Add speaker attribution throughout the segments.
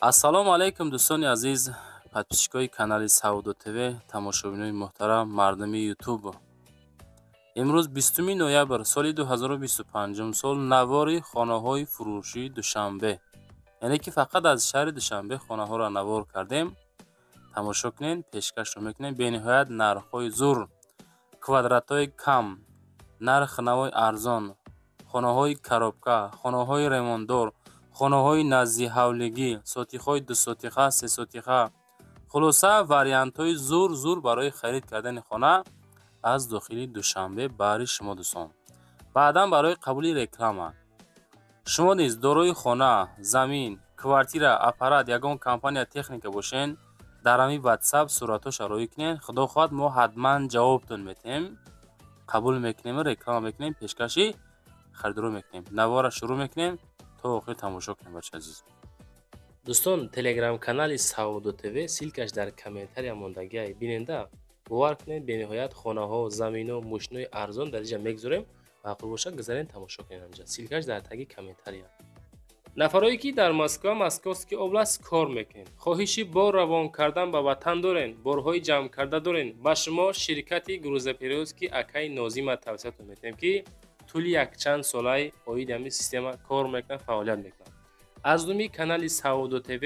Speaker 1: Ассалому алайкум, дӯстони азиз, подписчикои канали Савдо ТВ, тамошобинои муҳтарам, мардуми Ютуб. Имрӯз 20 ноябр соли 2025 сол, навори хонаҳои фурӯшии Душанбе, яъне ки фақат аз шаҳри Душанбе хонаҳоро навор кардем. Тамошо кунед, пешкашро мекунем. Бениҳоят нархҳои зур, квадратҳои кам, нарх навои арзон, хонаҳои коробка, хонаҳои ремонтдор, хонаҳои наздиҳавлигӣ, сотихҳои дусотиха, сесотиха, хулоса, вариантҳои зур зур барои харид кардани хона аз дохили Душанбе баҳри шумо, дӯстон. Баъдан барои қабули реклама, шумо низ дорои хона, замин, квартира, аппарат, ягон компания, техника бошен, дар ҳамин Ватсап суратҳоша роӣ кунед. Худо хоҳад, мо ҳатман ҷавобтон метиҳем, қабул мекунем, реклама мекунем, пешкаши харидорӣ мекунем. Навора шурӯъ мекунем, то охир тамошо кунем, бача азиз.
Speaker 2: Дӯстон, телеграм-канали Савдо ТВ, ссылкаш дар комментария мондагиай, биненда. Бовар кунед, бениҳоят хонаҳо, замино, мошинои арзон дар инҷа мегузорем. Маъқул бошад, гузарен, тамошо кунед ҳамҷа, ссылкаш дар таги комментария. Нафарое ки дар Москва, Московский область кор мекунед, хоҳиши бор равон кардан ба ватан дорен, борҳои ҷамъкарда дорен, ба шумо ширкати грузоперевозки акаи Нозима тавсиятон метиҳем, ки тӯли якчанд солаи оиди ҳамин система кор мекунад, фаъолият мекунад. Аз номи канали Савдо ТВ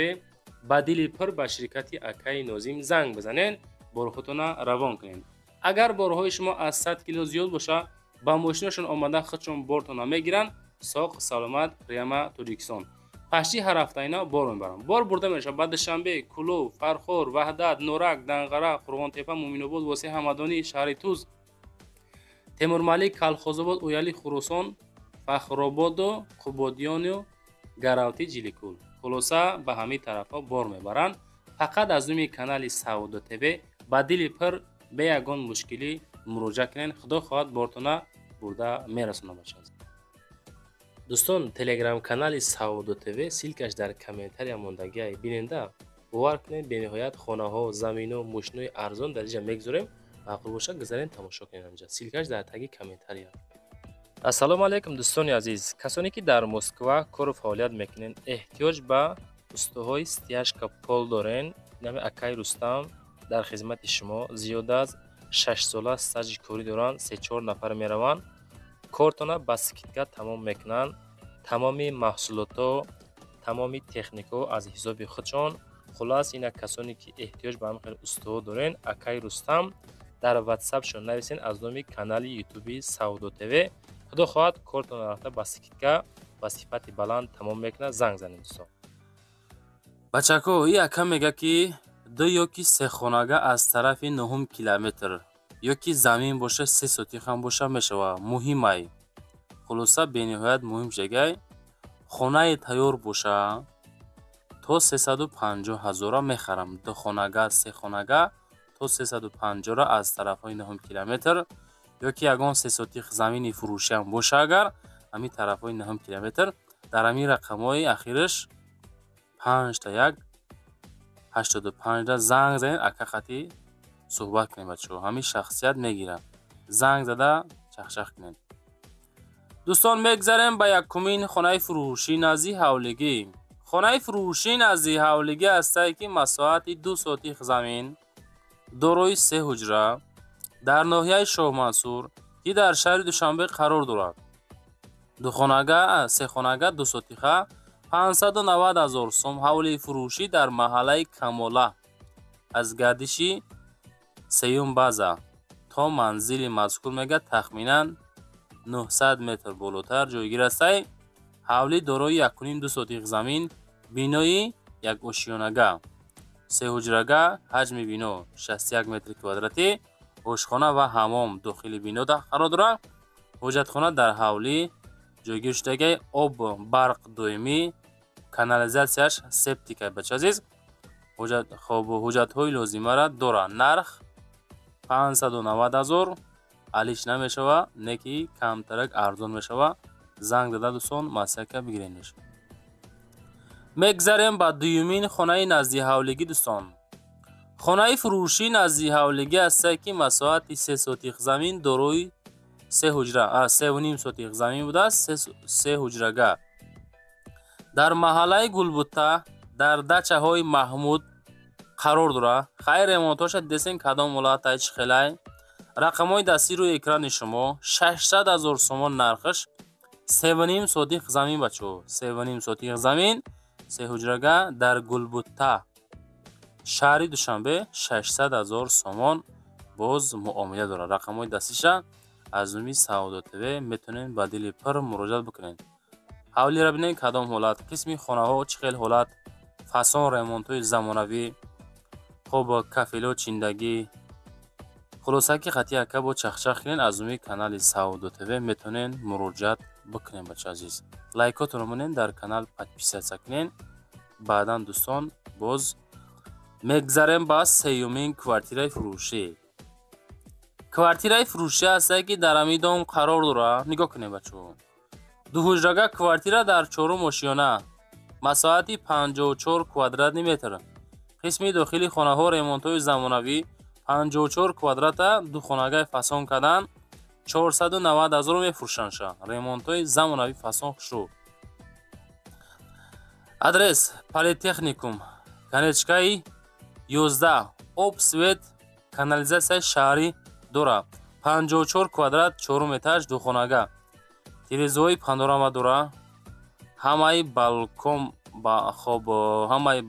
Speaker 2: ба дили пур ба ширкати акаи Нозим занг бизанед, борҳотона равон кунед. Агар борҳои шумо аз 100 кило зиёд бошад, ба мошинашон омада, худшон бортона мегиранд, соқ саломат прямо Тоҷикистон. Пашти ҳар ҳафта ина бор мебаранд. Бор бурда мешавад ба Душанбе, Кӯлоб, Фархор, Ваҳдат, Норак, Данғара, Қурғонтепа, Муъминобод, Восеъ, Ҳамадонӣ, шаҳри Туз, Темурмалик, Калхозобод, Ояли, Хуросон, Фахрободу Қубодиёну Гаравти, Ҷиликул, хулоса, ба ҳамин тарафҳо бор мебаранд. Фақат аз номи канали Савдо ТВ ба дили пур, бе ягон мушкилӣ муроҷиат кунед. Худо хоҳад, бортона бурда мерасонад, бача. Дӯстон, телеграм-канали Савдо ТВ, ссылкаш дар комментария мондагиай, биненда. Бовар кунед, бениҳоят хонаҳо, замино, мошинои арзон дар инҷа мегузорем. Маъқул бошад, гузарен, тамошо кунед ҳамҷа, ссылкаш дар таги комментария. Ассалому алайкум, дӯстони азиз, касоне ки дар Москва кору фаъолият мекунед, эҳтиёҷ ба устоҳои стяжка пол дорен, нами акаи Рустам дар хизмати шумо. Зиёда аз 6 сола стажи корӣ доранд. Се-чор нафар мераванд, кортона ба скидка тамом мекунанд. Тамоми маҳсулотҳо, тамоми техникаҳо аз ҳисоби худшон. Хулас, ина касоне ки эҳтиёҷ ба ҳамин хел устоҳо дорен, акаи Рустам дар Ватсапшон нависен аз номи канали Ютуби Савдо ТВ. Худо хоҳад, кортона рафта, ба скидка, ба сифати баланд тамом мекунад. Занг занед, дӯстон.
Speaker 1: Бачако, и ака мега, ки ду ёки се хонага аз тарафи нуҳум километр ё ки замин боша, се сотих ҳам боша, мешава. Муҳимай, хулоса, бениҳоят муҳим шегай. Хонаи тайёр боша, то 350 ҳазора мехарам. Ду хонага, се хонага то 350-ра аз тарафҳои нуҳум километр ё ки ягон се сотих замини фурӯшиам боша, агар ҳамин тарафҳои нуҳум километр, дар ҳамин рақамҳои ахираш 5 1 85-да занг занед, ака хати суҳбат кунед, бачаҳо. Ҳамин шахсият мегирад, занг зада чахчах кунед. Дӯстон, мегзарем ба якумин хонаи фурӯшӣ назди ҳавлигӣ. Хонаи фурӯшӣ назди ҳавлигӣ ҳастае, ки масоҳати 2 сотих замин, дорои се ҳуҷра, дар ноҳияи Шоҳмансур, ки дар шаҳри Душанбе қарор дорад. Духонага, сехонага, дусотиха, 590 ҳазор сом. Ҳавлии фурӯшӣ дар маҳаллаи Камола, аз гардиши сеюм база то манзили мазкур, мега, тахминан 900 метр болотар ҷойгир астай. Ҳавлӣ дорои 1,5-2 сотих замин, бинои якошёнага, сеҳуҷрага, ҳаҷми бино 61 метри квадратӣ, ошхона ва ҳаммом дохили бино қарор дорад, ҳоҷатхона дар ҳавлӣ ҷойгир шудагай, об, барқ доимӣ, канализатсияш септика. Бача азиз, хоб, ҳуҷҷатҳои лозимаро дорад. Нарх 590 ҳазор, алиш намешава, не ки камтарак арзон мешава. Занг зада, дӯстон, маслиҳатка бигиренеш. Мегзарем ба дуюмин хонаи наздиҳавлигӣ. Дӯстон, хонаи фурӯшӣ наздиҳавлигӣ ҳастае, ки масоҳати 3 сотих замин, дорои се ҳуҷра, 3,5 сотих замин будааст, се ҳуҷрага, дар маҳаллаи Гулбута. Дар дачаҳои Маҳмуд қарор дорад. Хайр, ремонтоша дидесен кадом ҳолатай, чӣ хелай. Рақамҳои дастӣ рӯи экрани шумо. 600 ҳазор сомон нархаш. 3,5 сотих замин, бачаҳо. 3,5 сотих замин, се ҳуҷрага дар Гулбутта, шаҳри Душанбе, 600 ҳазор сомон боз муомила дорад. Рақамҳои дастиша аз номи Савдо ТВ метавонед ба дили пур муроҷиат бикунед. Ҳавлиро бинед кадом ҳолат, қисми хонаҳо чӣ хел ҳолат, фасон ремонтҳои замонавӣ, хоб кафело чиндагӣ. Хулоса ки хати ака бо чахчах кунед, аз номи канали Савдо ТВ метавонед муроҷиат бикунед, бача азиз. Лайкотонро монед, дар канал подписаться кунед. Баъдан, дӯстон, боз мегзарем ба сеюмин квартираи фурӯшӣ. Квартираи фурӯшӣ ҳастае ки дар ҳамин дом қарор дорад. Нигоҳ кунед, бачаҳо. Дуҳуҷрага квартира дар чорум ошиёна, масоҳати 54 квадратный метр. Қисми дохили хонаҳо ремонтҳои замонавӣ, 54 квадрата духонагаи фасон кардан, 490 ҳазор мефурӯшандша. Ремонтҳои замонавӣ, фасон, хушрӯ. Адрес: Политехникум, конечкаи 11. Об, свет, канализатсияи шаҳрӣ дорад. 54 квадрат, чорум этаж, духонага. Тирезаҳои панорама дора. Ҳамаи балкон, хоб, ҳамаи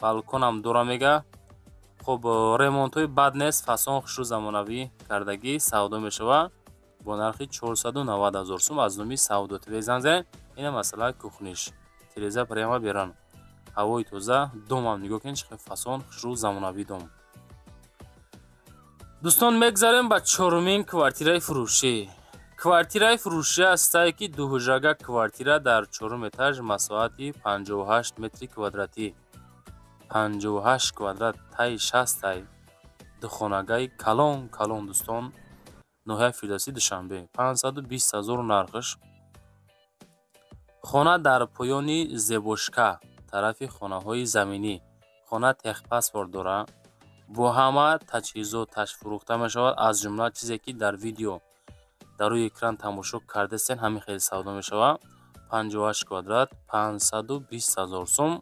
Speaker 1: балконам дора мега. Хоб, ремонтҳои бад нест, фасон, хушрӯ, замонавӣ кардагӣ, савдо мешавад бо нархи 490 ҳазор сум. Аз номи Савдо ТВ занг занед. Ина масъала кухниш. Тиреза прямо беран. Ҳавои тоза, домам нигоҳ кунед чӣ хел фасон, хушрӯ, замонавӣ дом. Дӯстон, мегзарем ба чорумин квартираи фурӯшӣ. Квартираи фурӯшӣ ҳастае ки дуҳуҷрага квартира дар чорум этаж, масоҳати 58 метри квадратӣ. 58 квадрат таи 60 ай. Духонагаи калон калон, дӯстон. Ноҳияи Фирдавсӣ, Душанбе. 520 ҳазор нархаш. Хона дар поёни Зебошка, тарафи хонаҳои заминӣ. Хона техпаспорт дорад. Бо ҳама таҷҳизоташ фурӯхта мешавад, аз ҷумла чизе ки дар видео дар рӯи экран тамошо кардастен, ҳамин хел савдо мешавад. 58 квадрат, 520 ҳазор сум.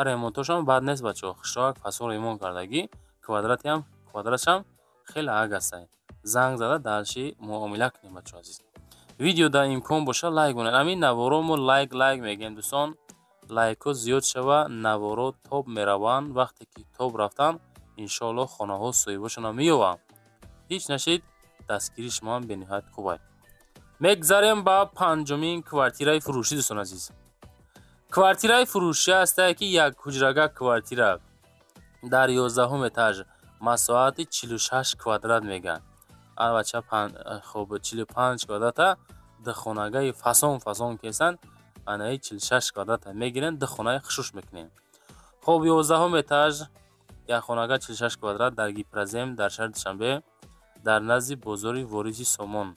Speaker 1: Ремонтошам бад нест, бачаҳо. Хушроак фасон ремонт кардагӣ. Квадратиам, квадратшам хеле аг ҳастай. Занг зада дальше муомила кунем, бачаҳо азиз. Видео дар имкон боша лайк монед. Ҳамин наворо мо лайк лайк мегӯем, дӯстон. Лайкҳо зиёд шава, наворо топ мераванд. Вақте ки топ рафтанд, иншоаллоҳ хонаҳо соҳибошонро меёбанд. Ҳеҷ нашид, дастгирии шумоам бениҳоят хуб ай. Мегзарем ба панҷумин квартираи фурӯшӣ, дӯстон азиз. Квартираи фурӯшӣ ҳастае ки як ҳуҷрага квартира дар 11-ум этаж, масоҳати 46 квадрат мегӯяд. Албача, хоб, 45 квадрата духонагаи фасон фасон кесанд, анаи 46 квадрата мегиранд, духонаи хушуш мекунем. Хоб, 11-ум этаж, як хонага 46 квадрат дар Гипрозем, дар шаҳри Душанбе, дар назди бозори Вориси Сомон.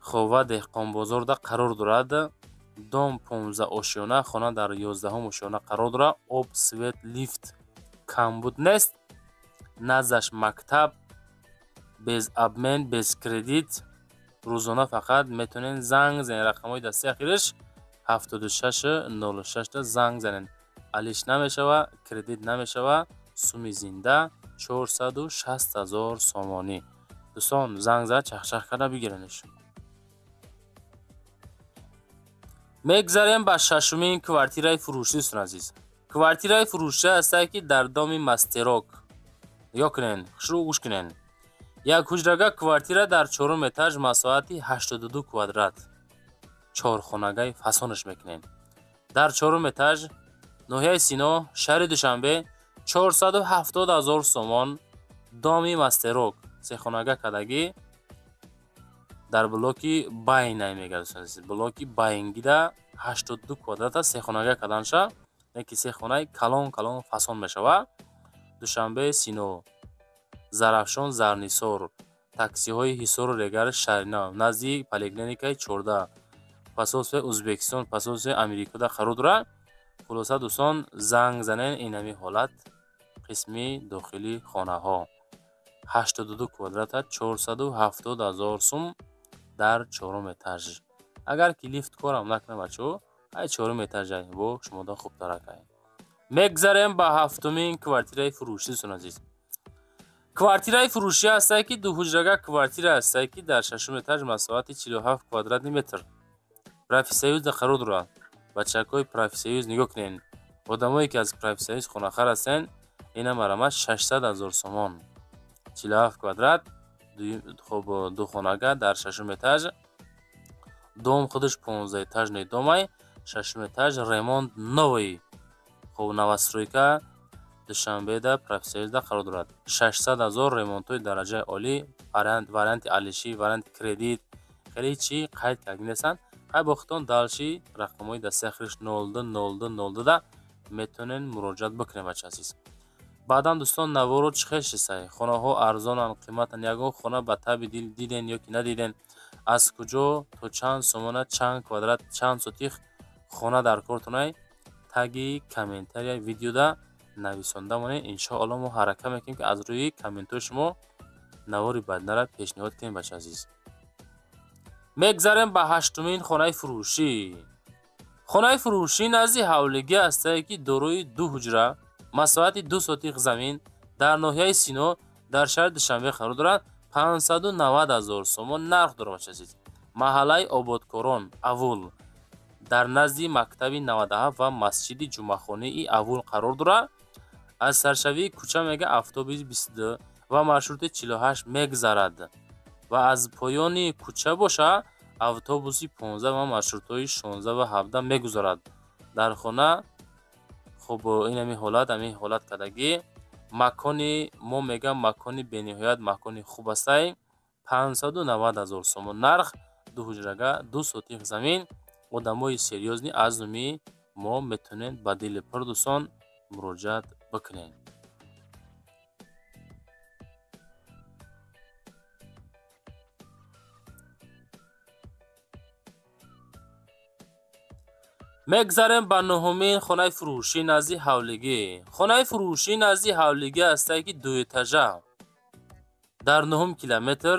Speaker 1: Хоб, ва Деҳқонбозорда қарор дорад. Дом 15 ошёна, хона дар 11-ум ошёна қарор дорад. Об, свет, лифт камбуд нест. Наздаш мактаб, без обмен, без кредит. Рӯзона фақат метавонед занг занед. Рақамҳои дастии ахираш 76 06 занг занед. Алиш намешава, кредит намешава, суми зинда 460 ҳазор сомонӣ. Дӯстон, занг зада чахчах карда бигиренеш. Мегзарем ба шашумин квартираи фурӯшӣ, дӯстон азиз. Квартираи фурӯшӣ ҳастае ки дар доми Мастерок. Нигоҳ кунед, хушрӯ гӯш кунед. Як ҳуҷрага квартира дар чорум этаж, масоҳати 82 квадрат. Чорхонагаи фасонаш мекунем. Дар чорум этаж, ноҳияи Сино, шаҳри Душанбе, 470 ҳазор сомон. Доми Мастерок, сехонага кардагӣ, дар блоки Байнай мегардад. Блоки Байнгида 82 квадрата сехонага карданша, яки се хонаи калон калон фасон мешавад. Душанбе, Сино, Зарафшон, Зарнисор, таксиҳои Ҳисору Регар, Шаҳринав, назди поликлиникаи 14, посольствои Ӯзбекистон, посольствои Америкода қарор дорад. Хулоса, дӯстон, занг занен. Инами ҳолат, қисми дохили хонаҳо 82 квадрата, 470 ҳазор сум дар чорум этаж. Агар ки лифт корам накунад, бачаҳо, Ай чорум этажай бо шумода хубтаракай. Мегзарем ба ҳафтумин квартираи фурӯшӣ, дӯстон азиз. Квартираи фурӯшӣ ҳастае ки дуҳуҷрага квартира ҳастае ки дар шашум этаж масоҳати 47 квадратный метр. Профсоюзда қарор дорад. Бачакҳои профсоюз нигоҳ кунед. Одамое ки аз профсоюз хонахар ҳастанд, ина марамат 600 000 сомон. 47 квадрат, хоб духонага дар шашум этаж. Дом худаш 15 этажный домай, шашум этаж ремонт новый. Хоб новостройка Душанбеда профсоюзда қарор дорад. 600 000 ремонтҳои дараҷаи олӣ, варианти алишӣ, варианти кредит, хеле чӣ қайд карда нестанд. Хай бо худтон далши рақамҳои дастаи ахириш 02 02 02 да метавонед муроҷиат бикунед, бача азиз. Баъдан дӯстон наворо чӣ хел шисай? Хонаҳо арзонанд, қиматанд, ягон хона ба таби дил диден ё ки надиден? Аз куҷо то чанд сомона, чанд квадрат, чанд сотих хона дар кортонай? Таги комментария видеода нависонда монед. Иншоалло мо ҳаракат мекунем ки аз рӯи комментҳои шумо навори баъдинара пешниҳод кунем, бача азиз. Мегзарем ба ҳаштумин хонаи фурӯшӣ. Хонаи фурӯшӣ назди ҳавлигӣ ҳастае ки дорои ду ҳуҷра, масоҳати 2 сотих замин дар ноҳияи Сино дар шаҳри Душанбе қарор дорад. 590 000 сомон нарх дорад, бача азиз. Маҳаллаи Ободкорон Авул дар назди мактаби 97 ва масҷиди Ҷумъахонаи Авул қарор дорад. Аз саршавии кӯча мега автобуси 22 ва маршрути 48 мегзарад ва аз поёни кӯча боша автобуси 15 ва маршрутҳои 16 ва 17 мегузарад. Дар хона хуб ин ҳамин ҳолат, ҳамин ҳолат кардагӣ. Макони мо мегам макони бениҳоят макони хуб астай. 590 000 сомон нарх, ду ҳуҷрага, 2 сотих замин. Одамои серьёзни аз номи мо метавонед ба дили пур дӯстон муроҷиат бикунед. Мегзарем ба нуҳумин хонаи фурӯшӣ назди ҳавлигӣ. Хонаи фурӯшӣ назди ҳавлигӣ ҳастае ки дуэтажа дар 9 километр,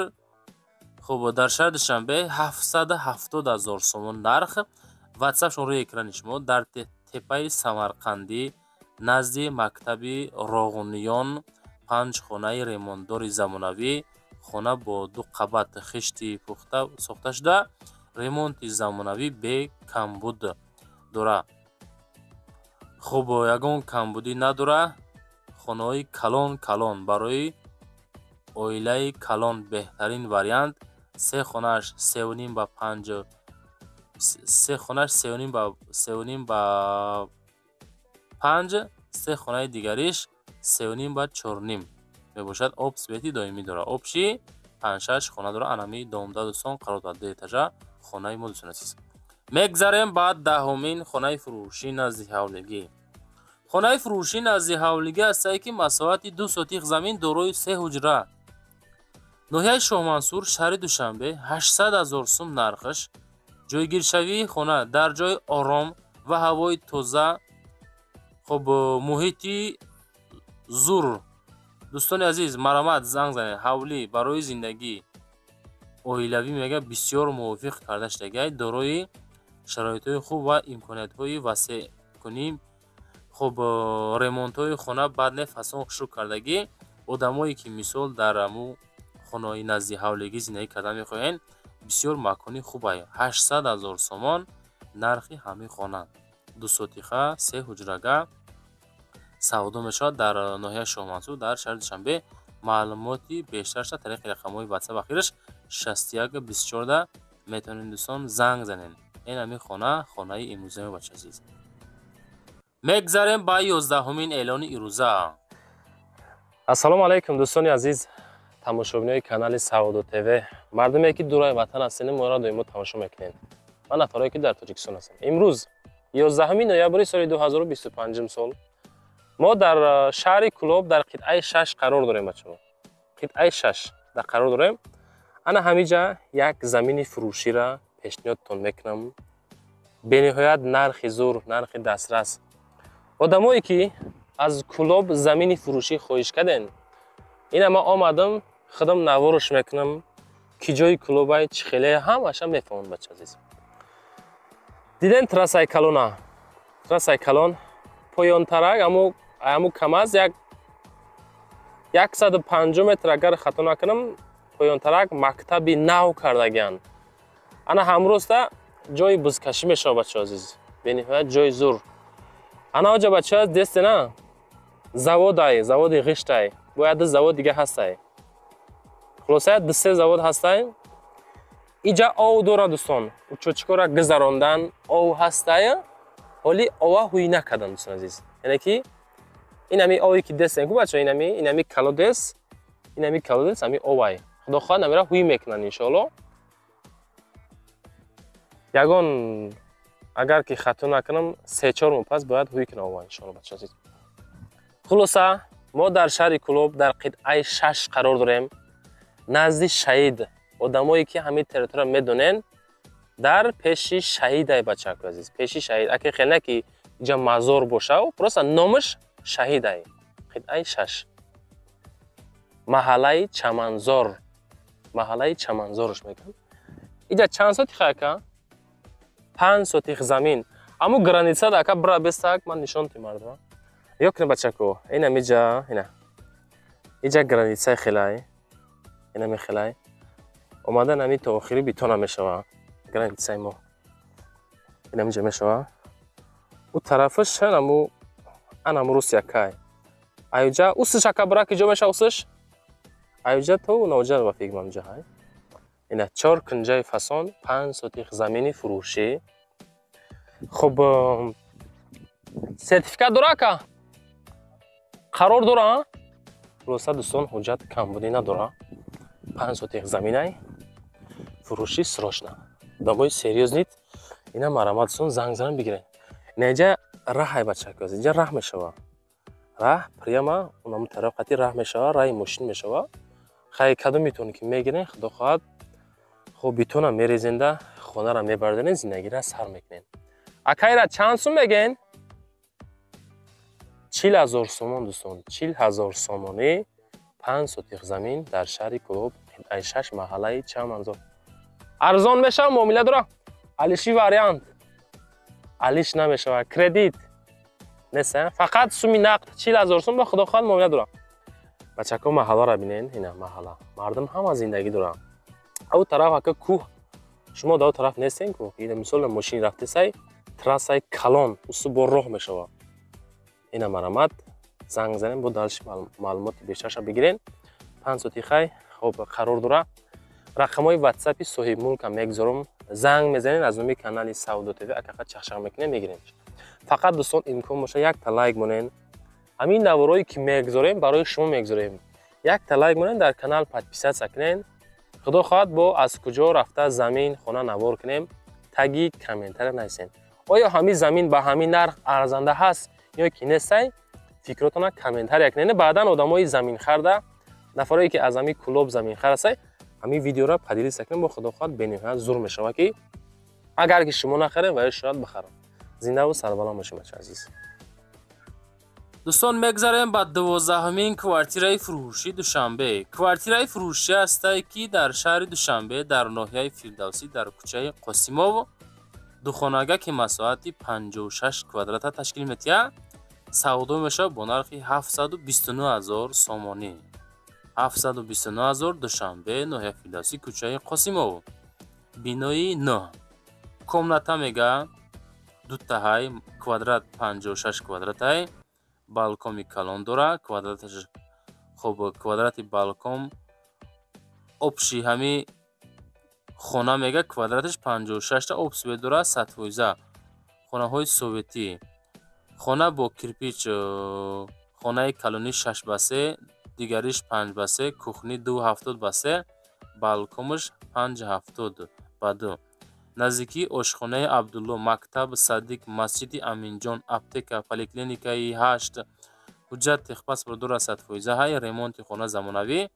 Speaker 1: хуб дар шаҳри Душанбе 770 000 сомон нарх. WhatsApp-шон рӯи экрани шумо дар теппаи Самарқандӣ назди мактаби Роғуниён 5 хонаи ремонтдори замонавӣ, хона бо 2 қабат хишти пухта сохта шуда, ремонти замонавӣ бе камбуд дора. Хуб ягон камбудӣ надора. Хонаҳои калон калон барои оилаи калон беҳтарин вариант. Се хонааш 3.5 ба 5, се хонааш 3.5 ба 3.5 ба 5, се хонаи дигариш 3.5 ба 4.5 мебошад. Об свети доимӣ дора. Обши 5-6 хона дора. Анами домда дӯстон қарор дорад. Ду этажа хонаи мо дӯстон азиз. Мегзарем ба даҳумин хонаи фурӯшӣ назди ҳавлигӣ. Хонаи фурӯшӣ назди ҳавлигӣ ҳастае ки масоҳати 2 сотих замин дорои 3 ҳуҷра. Ноҳияи Шоҳмансур, шаҳри Душанбе, 800 000 сум нархаш. Ҷойгиршавии хона дар ҷои ором ва ҳавои тоза, хуб муҳити зур. Дӯстони азиз, марамат занг занед. Ҳавлӣ барои зиндагӣ оилавӣ мега бисёр мувофиқ карда шудагиай, дорои шароитҳои хуб ва имкониятҳои васеъкунӣ. Хуб ремонтҳои хона баъд не фасон хушрӯ кардагӣ. Одамое ки мисол дар аму хонаҳои назди ҳавлигӣ зиндагӣ карда мехоҳанд, бисёр макони хубай. 800 000 сомон нархи ҳамин хона. 2 сотиха, 3 ҳуҷрага савдо мешавад дар ноҳияи Шоҳмансур дар шаҳри Душанбе. Маълумоти бештарша тариқи рақамҳои WhatsApp ахираш 61 24 метавонед дӯстон занг занед. Ин ҳамин хона, хонаи имрӯзаи бача азиз. Мегзарем ба 11-умин эълони ирӯза.
Speaker 2: Ассалому алайкум дӯстони азиз, тамошобинои канали Савдо ТВ. Мардуме ки дураи ватан ҳастед, моро доимо тамошо мекунед ва нафарое ки дар Тоҷикистон ҳастанд. Имрӯз 11 ноябри соли 2025 сол мо дар шаҳри Кӯлоб дар қитъаи 6 қарор дорем, бачаҳо. Қитъаи 6 дар қарор дорем. Ана ҳамиҷа як замини фурӯширо пешниҳодтон мекунам. Бениҳоят нархи зур, нархи дастрас. Одамое ки аз Кӯлоб замини фурӯшӣ хоҳиш карден, ина ман омадам, худам наворош мекунам, ки ҷои Кӯлобай чӣ хеле ҳамаша мефаҳмам, бача азиз. Диден трассаи калона, трассаи калон поёнтарак, аму камаз як 150 метр, агар хато накунам, поёнтарак мактаби нав кардагианд. Ана ҳамрӯзда ҷои бузкашӣ мешавад, бачаҳо азиз, бениҳоят ҷои зур. Ана оҷа, бачаҳо, дестена заводай, заводи ғиштай, бояд ду завод дига ҳастай. Хулоса, ду се завод ҳастай. Иҷа ов дора, дӯстон, учётчикора гузарондан, ов ҳастай, ҳоли ова ҳуй накардан, дӯстон азиз. Яъне ки инами ове ки дестен ку, бачаҳо, инами колодец, инами колодец, ами овай. Худо хоҳад, намира ҳуй мекунанд, иншоалло. Ягон, агар ки хато накунам, 3-4 моҳ пас бояд ҳуй кунам ова, иншоалло, бачаҳо азиз. Хулоса, мо дар шаҳри Кӯлоб дар қитъаи 6 қарор дорем, назди Шаҳид. Одамое ки ҳамин территория медонен, дар пеши Шаҳидай, бачако азиз, пеши Шаҳид. Аки хел не ки иҷа мазор боша, просто номаш Шаҳидай. Қитъаи 6, маҳаллаи Чаманзор, маҳаллаи Чаманзорш мегӯям. Иҷа чанд сотих, ака? 5 сотих замин. Аму граница да, ака, бира бестак, ман нишон ти мардума. Ё кунед, бачако, инам иҷа, ина иҷа границаи хелай, инами хелай омадан, ами то охири битона мешава границаи мо, инам иҷа мешава. Ӯ тарафаш анаму, анаму Русия кай. Аюҷа усиш, ака, бира, ки ҷо меша усиш? Аюҷа то наоҷа ба фикрам ҷа ҳай. Ина чор кунҷаи фасон, 5 сотих замини фурӯшӣ. Хуб, сертификат дора, ака? Қарор дора? Хулоса, дӯстон, ҳуҷҷат камбудӣ надора. 5 сотих заминай, фурӯшӣ срочно. Одамои серьёзный ина марамат, дӯстон, занг занан бигирен. Ина иҷа раҳай, бачако, иҷа раҳ мешава, раҳ прямо унаму тараф қати раҳ мешава, раҳи мошин мешава. Хай, кадом метавонӣ ки мегирен, худо хоҳад, хуб, битона мерезенда, хонара мебардорен, зиндагира сар мекунен. Акайра чанд сум меген? 40 000 сомон, дӯстон, 40 000 сомонӣ, 5 сотих замин дар шаҳри Кӯлоб, қитъаи 6, маҳаллаи Чаманзор. Арзон мешава, муомила дора, алиши вариант алиш намешава, кредит нест, фақат суми нақд, 40 000 сум, ба худо хоҳад, муомила дора. Бачако, маҳалларо бинен, ина маҳалла, мардум ҳама зиндагӣ доранд. Ав тараф, ака, кӯҳ, шумо дар тараф нестен ку. Ина мисол мошин рафтесай, трассаи калон усу бо роҳ мешава. Ина марамат, занг занем, бо дальше маълумоти бештарша бигирен. 5 сотихай, хоб, қарор дора. Рақамҳои ватсапи соҳибмулкам мегузорам, занг мезанед, аз номи канали Савдо ТВ акақа чахчах мекунем, мегирем. Фақат, дӯстон, имкон боша, якта лайк монен. Ҳамин наворое ки мегузорем, барои шумо мегузорем. Якта лайк монен, дар канал подписаться кунен. Худо хоҳад, бо аз куҷо рафта замин, хона навор кунем, таги комментария нависен. Оё ҳамин замин ба ҳамин нарх арзанда ҳаст ё ки нестай? Фикротона комментария кунен. Баъдан одамои заминхарда, нафарое ки аз ҳамин Кӯлоб заминхар ҳастай, ҳамин видеоро поделиться кунем. Бо худо хоҳад, бениҳоят зур мешавад, ки агар ки шумо нахарем, ва ё шояд бихарам. Зиндаву сарбаланд бошем, бача азиз.
Speaker 1: Дӯстон, мегзарем ба 12-ҳамин квартираи фурӯши Душанбе. Квартираи фурӯшӣ ҳастае, ки дар шаҳри Душанбе, дар ноҳияи Фирдавсӣ, дар кӯчаи Қосимов, духонага, ки масоҳати 56 квадрата ташкил метиҳад, савдо мешавад бо нархи 729 ҳазор сомонӣ. 729 ҳазор, Душанбе, ноҳияи Фирдавсӣ, кӯчаи Қосимов, бинои 9. Комната мега дутаҳай, квадрат 56 квадратай, балкоми калон дора, квадраташ. Хоб, квадрати балкон, общий ҳами хона мега квадраташ 56-та, об свет дора, 100%. Хонаҳои советӣ, хона бо кирпич, хонаи калонӣ 6 ба 3, дигариш 5 ба 3, кухни 2,70 ба 3, балконаш 5,70 ба 2. Наздикии ошхонаи Абдулло, мактаб, садик, масҷиди Аминҷон, аптека, поликлиникаи 8. Ҳуҷҷат, техпаспорт дора, 100% ҳай. Ремонти хона замонавӣ,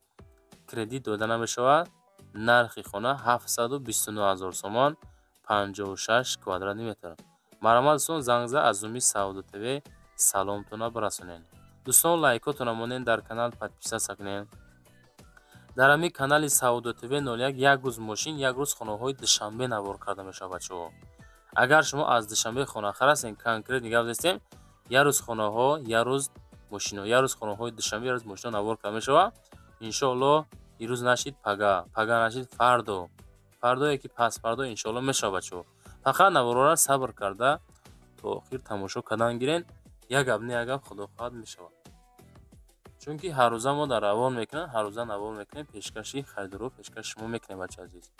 Speaker 1: кредит дода намешавад. Нархи хона 729 ҳазор сомон, 56 квадратный метр. Марҳамат, дӯстон, занг зада, аз номи Савдо ТВ саломтона бирасонед. Дӯстон, лайкотона монед, дар канал подписаться кунед. Дар ҳамин канали Савдо ТВ 01 як рӯз мошин, як рӯз хонаҳои Душанбе навор карда мешавад, бачаҳо. Агар шумо аз Душанбе хонахар ҳастен, конкрет нигоҳ дастем, як рӯз хонаҳо, як рӯз мошино, як рӯз хонаҳои Душанбе, як рӯз мошино навор карда мешавад. Иншоаллоҳ ирӯз нашид пага, пага нашид фардо, фардо яки пасфардо иншоаллоҳ мешавад бачаҳо. Фақат наворҳоро сабр карда то охир тамошо кардан гирен, як гап не як гап худо хоҳад мешавад. Чунки ҳар рӯза мо дар равон мекунем, ҳар рӯза навор мекунем, пешкаши харидорро пешкаши шумо мекунем бачаи азиз.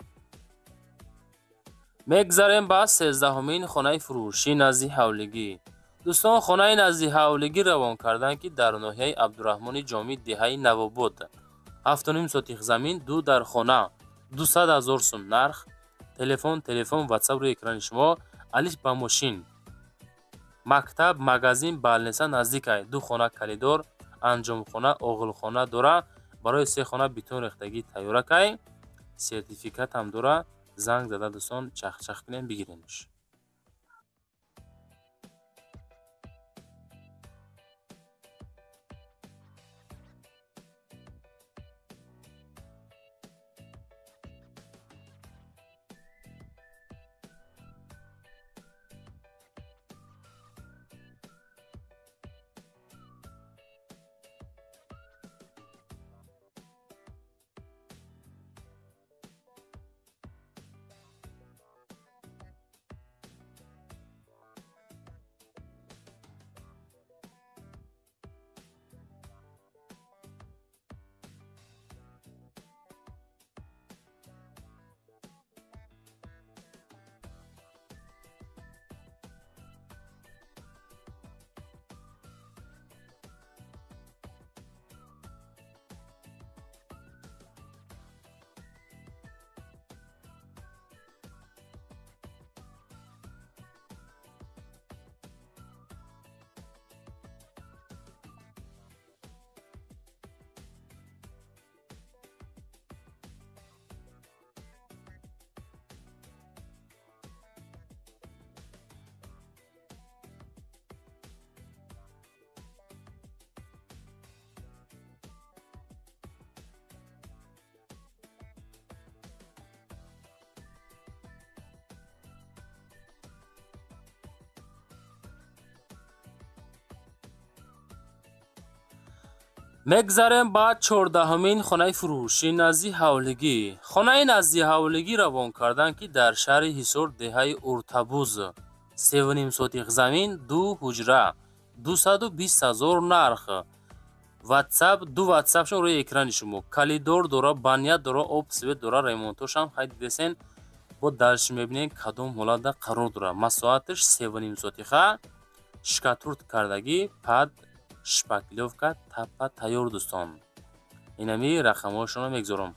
Speaker 1: Мегзарем ба 13-умин хонаи фурӯшӣ назди ҳавлигӣ. Дӯстон, хонаи назди ҳавлигӣ равон карданд, ки дар ноҳияи Абдураҳмони Ҷомӣ деҳаи Навобод. 7.5 сотих замин, 2 дар хона, 200 000 сум нарх. Телефон, WhatsApp рӯи экрани шумо, алиш ба мошин. Мактаб, магазин, балниса наздикай. 2 хона калидор, анҷомхона, оғилхона дора. Барои 3 хона бетон рехтагӣ тайёракай. Сертификат ҳам дора. Занг зада дӯстон чахчах кунем, бигиренш. Мегзарем ба 14-умин хонаи фурӯшӣ назди ҳавлигӣ. Хонаи назди ҳавлигӣ равон карданд, ки дар шаҳри Ҳисор деҳаи Уртабуз. 3.5 сотих замин, 2 ҳуҷра, 220 000 нарх. WhatsApp, 2 WhatsApp-шон рӯи экрани шумо. Калидор дора, баня дора, об свет дора, ремонтошам хай дидесен. Бо дальше мебинем кадом ҳолатда қарор дора. Масоҳаташ 3.5 сотиха, шкатурт кардагӣ, пад шпаклёвка тапа тайёр дӯстон. Инами рақамҳояшонро мегзорам.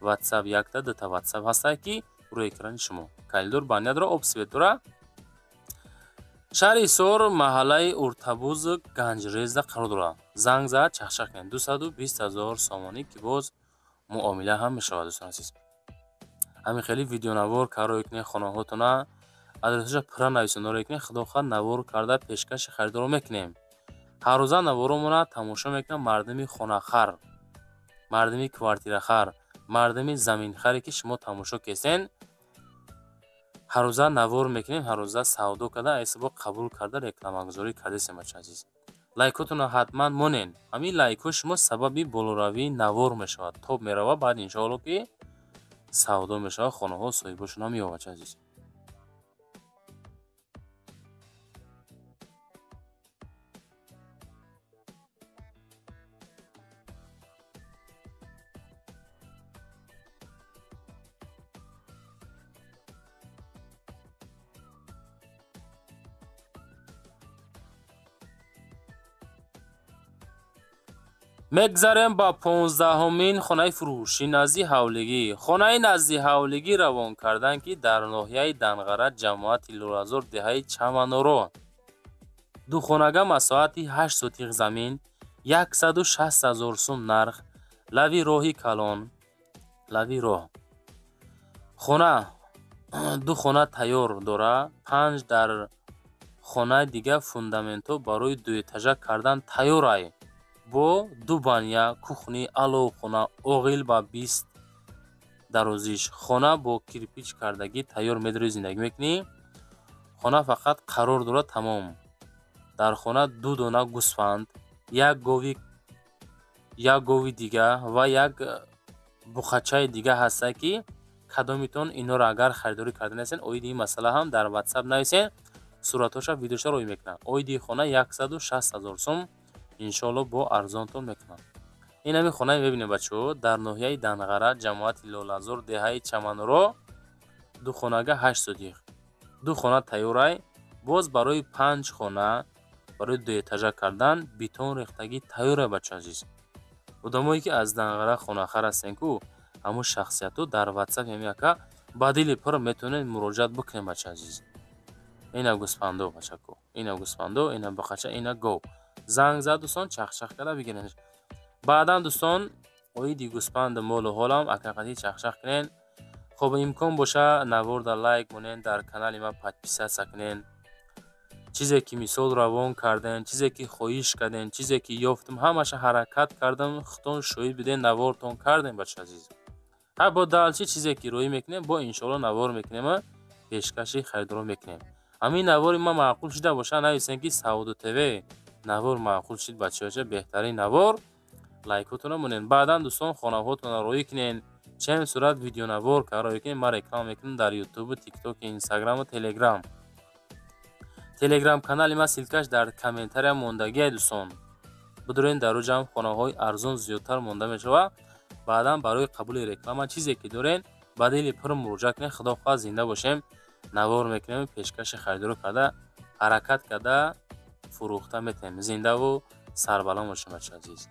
Speaker 1: WhatsApp якта, дута WhatsApp ҳастад, ки рӯи экрани шумо. Калидор баня дора, об свет дора. Шаҳри Ҳисор, маҳаллаи Уртабуз, Ганҷрезда қарор дорад. Занг зад, чахчах кунед. 220 000 сомонӣ, ки боз муомила ҳам мешавад дӯстон азиз. Ҳамин хеле видеонавор карои кунед хонаҳотона, адресашро пурра нависондаро кунед, худо хоҳад навор карда пешкаши харидорро мекунем. Ҳар рӯза наворомона тамошо мекунам мардуми хонахар, мардуми квартирахар, мардуми заминхаре, ки шумо тамошо кесен. Ҳар рӯза навор мекунем, ҳар рӯза савдо карда, айсабо қабул карда, рекламагузорӣ кардесем бача азиз. Лайкотонро ҳатман монен. Ҳамин лайкҳои шумо сабаби болоравии навор мешавад. Топ меравад, баъд иншоалло ки савдо мешавад, хонаҳо соҳибошон ҳам меёбад бача азиз. Мегзарем ба 15-умин хонаи фурӯшӣ назди ҳавлигӣ. Хонаи назди ҳавлигӣ равон карданд, ки дар ноҳияи Данғара, ҷамоати Лӯлазор, деҳаи Чаманоро. 2 хонага масоҳати 8 сотих замин, 160 000 сум нарх, лави роҳи калон, лави роҳ. Хона 2 хона тайёр дора, 5 дар хонаи дига фундаментҳо барои дуэтажа кардан тайёрай. Бо 2 баня, кухни, аловхона, оғил ба 20 дарозиш. Хона бо кирпич кардагӣ тайёр, медорӣ зиндагӣ мекунӣ. Хона фақат қарор дорад, тамом. Дар хона ду дона гӯсфанд, як гови, як гови дига ва як буқачаи дига ҳаста, ки кадомитон инҳоро агар харидорӣ карда нестен, оиди ин масъала ҳам дар Ватсап нависен, суратҳоша, видеоша роӣ мекунам. Оиди хона 160 000 сум, иншоалло, бо арзонтон мекунам. Ин ҳамин хонае мебинем, бачаҳо, дар ноҳияи Данғара, ҷамоати Лолазор, деҳаи Чамануро, ду хонага 8 сотих, ду хона тайёрай. Боз барои панҷ хона, барои дуэтажа кардан бетон рехтагӣ тайёрай. Бачаҳо азиз, одамое ки аз Данғара хонахар ҳастен ку, ҳамун шахсиятҳо дар Ватсап ҳами ака ба дили пур метавонед муроҷиат бикунед. Бача азиз, ина гӯсфандо, бачако, ина гӯсфандо, ина бақача, ина гов. Занг зад, дӯстон, чахчах карда бигиред. Баъдан, дӯстон, оиди гӯсфанду молу ҳолам акақатӣ чахчах кунед. Хоб, имкон боша, наворда лайк монед, дар канали ман подписаться кунед. Чизе ки мисол равон кардем, чизе ки хоҳиш кардем, чизе ки ёфтам, ҳамаша ҳаракат кардам, худтон шоҳид бидем, навортон кардем. Бача азиз, ҳа, бо далчи чизе ки роӣ мекунем, бо иншоалло навор мекунем, пешкаши харидорон мекунем. Ҳамин навори ман маъқул шида боша, нависем, ки Савдо ТВ навор маъқул шид, бачаҳоча, беҳтарин навор. Лайкотонро монед. Баъдан, дӯстон, хонаҳотонро роӣ кунед, чанд сурат видеонавор роӣ кунед, ман реклама мекунам дар Ютубу, Тиктоку, Инстаграму Телеграм. Телеграм канали ман ссылка ш дар комментария мондагиай, дӯстон, бидурен, дар оҷам хонаҳои арзон зиёдтар монда мешавад. Баъдан барои қабули реклама чизе ки дорен, ба дили пур муроҷиат кунед. Худо хоҳад, зинда бошем, навор мекунем, пешкаши харидорӣ карда, ҳаракат карда фурӯхта метавонем. Зиндаву сарбаланд бошем, бачаи азиз.